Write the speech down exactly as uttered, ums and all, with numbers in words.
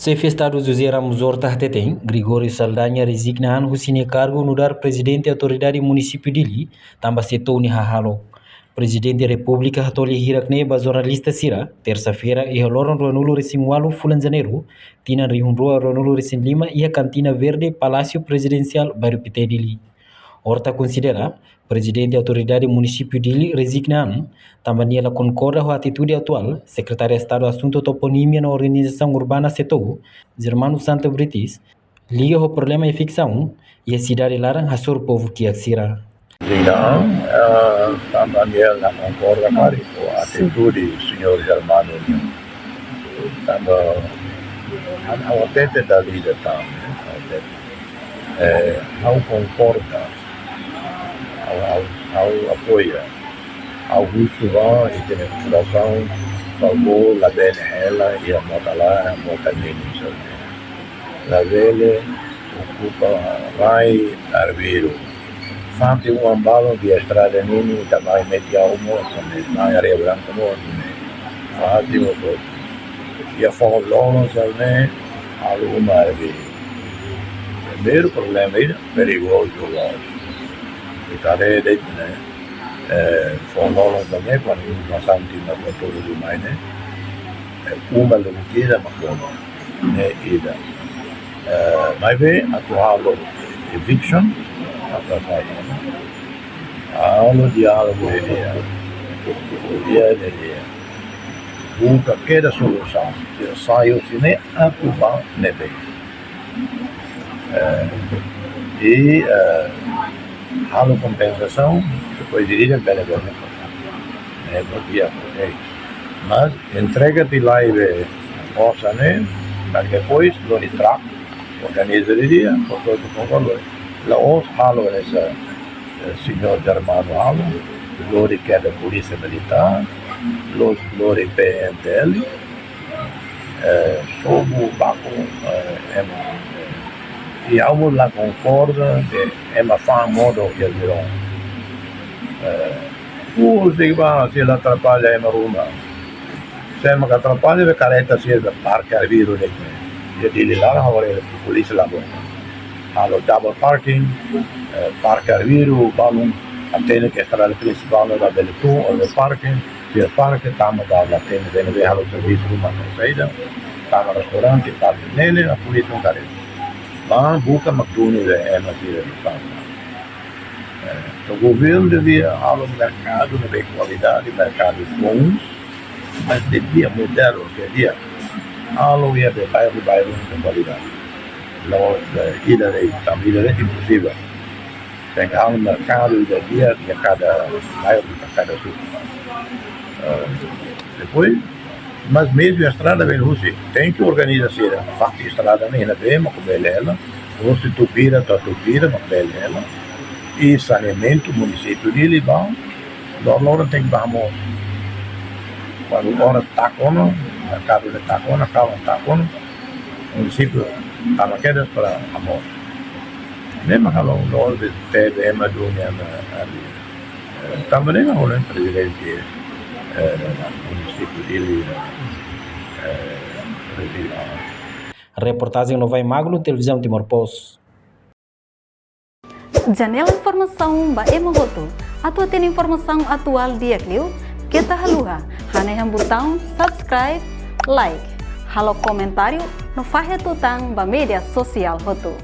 Xefe Estadu José Ramos Horta hateten, Gregório Saldanha rezigna an husi nia kargu nu'udar Prezidente Autoridade Munisípiu Dili, tanba setór nia hahalok. Prezidente Repúblika hato'o lia hirak-ne'e ba jornalista sira, tersa-feira, iha loron ruanulu-resin-ualu fulan Janeiru, tinan rihun rua ruanulu-resin-lima, iha Kantina Verde, Palásiu Prezidensiál, Bairru Pité, Dili. Horta konsidera, Prezidente Autoridade Munisípiu Dili rezigna an, tanba nia la konkorda ho atitude atuál Sekretáriu Estadu Asuntu Toponímia no Organizasaun Urbana setór, Germano Santa Britis, liga ho problema eviksaun iha sidade laran hasoru povu kiak sira. Rezigna an, ah, tanba nia la konkorda karik ho atitude señór Germano nian. Tanba ha'u, ha'u hatete dala ida tan, ha'u hatete. Eh, ha'u konkorda, ha'u, ha'u, ha'u apoia, ha'u husu ba ita-nia populasaun, favór labele hela iha mota laran, mota ninin, sabe? Labele okupa rai arbiru. Fatin oan balun iha estrada ninin, ita mai meti amu, sabe? Mai areia branka mós, sabe? Fatin oan balun. Iha foho lolon, sabe? Halo uma arbiru. Primeiru problema ida, perigozu, lójiku. Ita haree de'it, ne'e? Eh, foho lolon ne'e, kuandu informasaun tinan ba todo mundo mai, ne'e? Eh, uma lubuk ida mak lolon, ne'e ida. Eh, maibé atu halo eviction, atu sai, ne'e? Halo diálogu iha ne'e, iha ne'e, buka kedas solusaun, sai husi ne'e atu ba ne'ebé. Eh, i, eh, halo kompensasaun, depois de ida bele bele. Eh, bom dia, ok. Mas entrega tiha lai be osan ne'e, mas depois lori trak, organiza didi'ak, por todo com valor. La'ós halo hanesan, eh, señór Germano halo, lori kedas polísia militár, lori, lori P N T L, eh, sobu baku, eh, ema, eh, i ha'u la konkorda, eh, ema fa'an modo ke virou. Eh, husi ba, sei la atrapalla ema ruma. Se ema ke atrapalla, be kareta sira be parke arbiru de'it. Jadi, Dili laran, agora polísia la bom. Halo double parking, eh, parke arbiru, balun, hatene ke estrada prinsipál ne'e labele tun, o be parke, sira parke, tama ba la hatene, bene be halo servisu ruma ka saida, tama restaurante, parke ne'e ne'e, a polísia la kareta. Ba buka mak tun ne'e, ema sira be tama. Eh, entaun governu devia halo merkadu ne'ebé kualidade, merkadu bom, mas devia modelu, devia halo iha be bairru, bairru ne'ebé kualidade. La'ós, eh, ida de'it, tanba ida de'it imposivel. Tenke halo merkadu ida di'ak iha kada bairru, iha kada suku. Eh, depois, mas mezmu estrada bele husi, tenke organiza sira, fatin estrada ne'e iha ne'ebé mak bele hela, husi Tupira to'o Tupira mak bele hela. I saneamentu munisípiu Dili ba, loroloron tenke ba mós. Kuandu oras takona, merkadu ne'e takona, kalan takona, munisípiu tama kedas para mós. Ne'e mak halo loroloron tebe ema duni ema ali. Eh, tanba ne'e mak ha'u hanoin prezidente, eh, munisípiu Dili, eh, eh, Reportajen Novai Magno, Televizaun Timor Post. Janela informasaun ba ema hotu. Atu hatene informasaun atuál di'ak liu, keta haluha hanehan butaun subscribe, like, halo komentáriu no fahe tutan ba média sosiál hotu.